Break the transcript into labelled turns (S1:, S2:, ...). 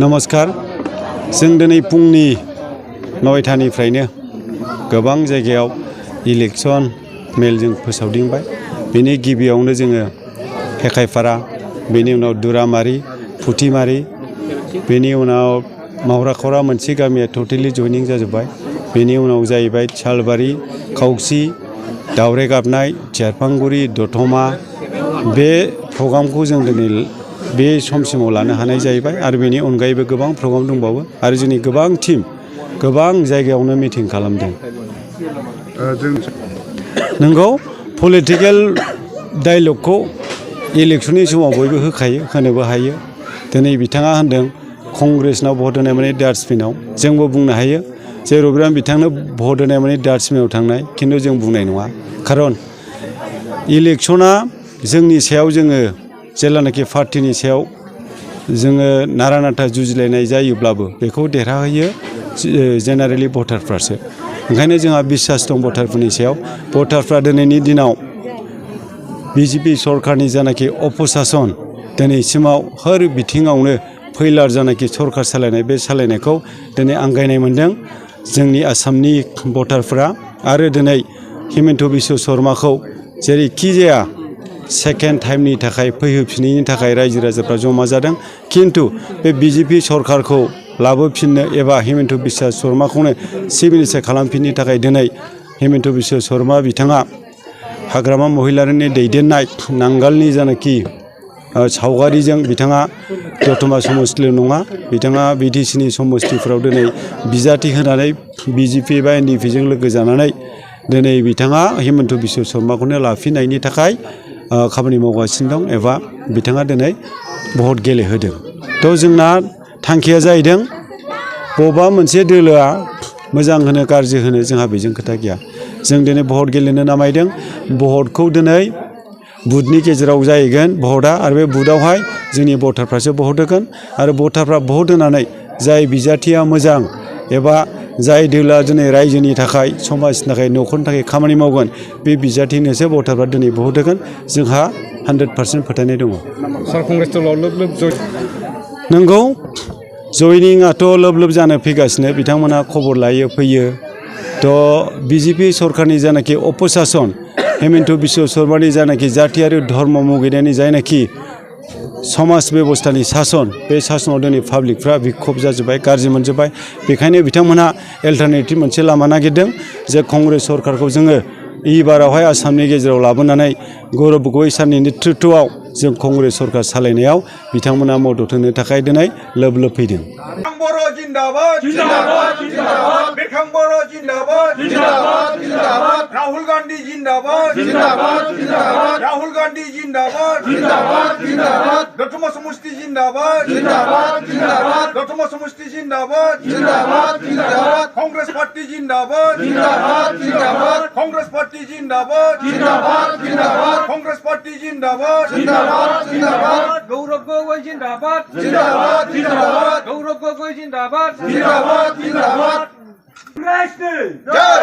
S1: नमस्कार जों दिनै फुंनि 9टानिफ्रायनो गोबां जायगायाव इलेक्शन मेलजों फोसावदिंबाय। बेनि गिबियावनो जोङो हेखायफारा, बेनि उनाव दुरामारि, फुथिमारि, बेनि उनाव मावराखरा मोनसे गामिया टटेलि जयनिं जाजोब्बाय। बेनि उनाव जाहैबाय सालबारि, खावसि, दावरे गाबनाय, सेरफांगुरि, दतमा। बे प्रग्रामखौ जों दिनै बे समसिमाव लानो हानाय जाहैबाय आरो बेनि अनगायैबो गोबां प्रग्राम दंबावो आरो जोंनि गोबां टीम गोबां जायगायावनो मिटिं खालामदों। नंगौ पलिटिकेल डायलगखौ इलेक्शननि समाव बयबो होखायो, होनोबो हायो। दिनै बिथाङा होनदों कंग्रेसनाव भट होनाय माने डास्टबिनाव। जोंबो बुंनो हायो जे रबिराम बिथांनो भट होनाय माने डास्टबिनाव थांनाय, खिन्थु जों बुंनाय नङा। खारन इलेक्शना जोंनि सायाव जोङो जेब्लानाखि पार्टिनि सायाव जोङो नारा नाथा जुजिलायनाय जायोब्लाबो बेखौ देरहाहोयो जेनारेलि भटारफ्रासो। ओंखायनो जोंहा बिसास दं भटारफोरनि सायाव। भटारफ्रा दिनैनि दिनाव बिजेपि सरकारनि जानाखि अपसासन, दिनैसिमाव हर बिथिङावनो फैलार जानाखि सरकार सालायनाय, बे सालायनायखौ दिनै आंगायनाय मोनदों जोंनि आसामनि भटारफ्रा। आरो दिनै हिमन्त बिश्व शर्माखौ जेरैखि जाया सेकेन्ड टाइमनि थाखाय फैहोफिननायनि थाखाय रायजो राजाफ्रा जमा जादों। खिन्थु बे बिजेपि सरकारखौ लाबोफिननो एबा हिमन्त बिश्व शर्माखौनो चिफ मिनिस्टार खालामफिननो थाखाय दिनै हिमन्त बिश्व शर्मा बिथाङा हाग्रामा महिलारिनि दैदेननाय नांगालनि जानाखि सावगारिजों बिथाङा दतमा समस्तिल' नङा, बिथाङा बिटिसिनि समस्तिफोराव दिनै बिजाथि होनानै बिजेपि एबा एनडिएफजों लोगो जानानै दिनै बिथाङा हिमन्त बिश्व शर्माखौनो लाफिननायनि थाखाय खामानि मावगासिनो दं एबा बिथाङा दिनै भट गेलेहोदों। थ' जोंना थांखिया जाहैदों बबेबा मोनसे दोलोआ मोजां होनो गाज्रि होनो जोंहा बेजों खोथा गैया। जों दिनै भट गेलेनो नामायदों। भटखौ दिनै बुथनि गेजेराव जाहैगोन भटआ, आरो बे बुथआवहाय जोंनि भटारफ्रासो भट होगोन। आरो भटारफ्रा भट होनानै जाय बिजाथिया मोजां एबा जाय दोलोआ दिनै रायजोनि थाखाय, समाजनि थाखाय, न'खरनि थाखाय खामानि मावगोन, बे बिजाथिनोसो भटारफ्रा दिनै भट होगोन। जोंहा 100% फोथायनाय दङ।
S2: सार कंग्रेस दलाव लोब लोब
S1: नंगौ, जयनिंआथ' लोब लोब जानो फैगासिनो, बिथांमोनहा खबर लायो फैयो। थ' बिजेपि सरकारनि जानाखि अपसासन, हिमन्त बिश्व शर्मानि जानाखि जाथियारि धर्म मुगैनायनि जायनाखि समाज बेबस्थानि सासन, बे सासनाव दिनै पाब्लिकफ्रा बिखुब जाजोब्बाय, गाज्रि मोनजोब्बाय। बेखायनो बिथांमोनहा एल्टारनेटिभ मोनसे लामा नागिरदों जे कंग्रेस सरकारखौ जोङो एबारावहाय आसामनि गेजेराव लाबोनानै गौरब गगৈ सारनि नेतृत्वआव जों कंग्रेस सरकार सालायनायाव बिथांमोना मदद होनो थाखाय दिनै लोब लोब फैदों।
S3: राहुल गांधी जिंदाबाद, राहुल गांधी जिंदाबाद, दतमा समष्टि जिंदाबाद, दतमा समष्टि जिंदाबाद, कांग्रेस पार्टी जिंदाबाद, कांग्रेस पार्टी जिंदाबाद, कांग्रेस पार्टी जिंदाबाद, गौरव गोगोई जिंदाबाद, गौरव गोगोई जिंदाबाद, कांग्रेस जय।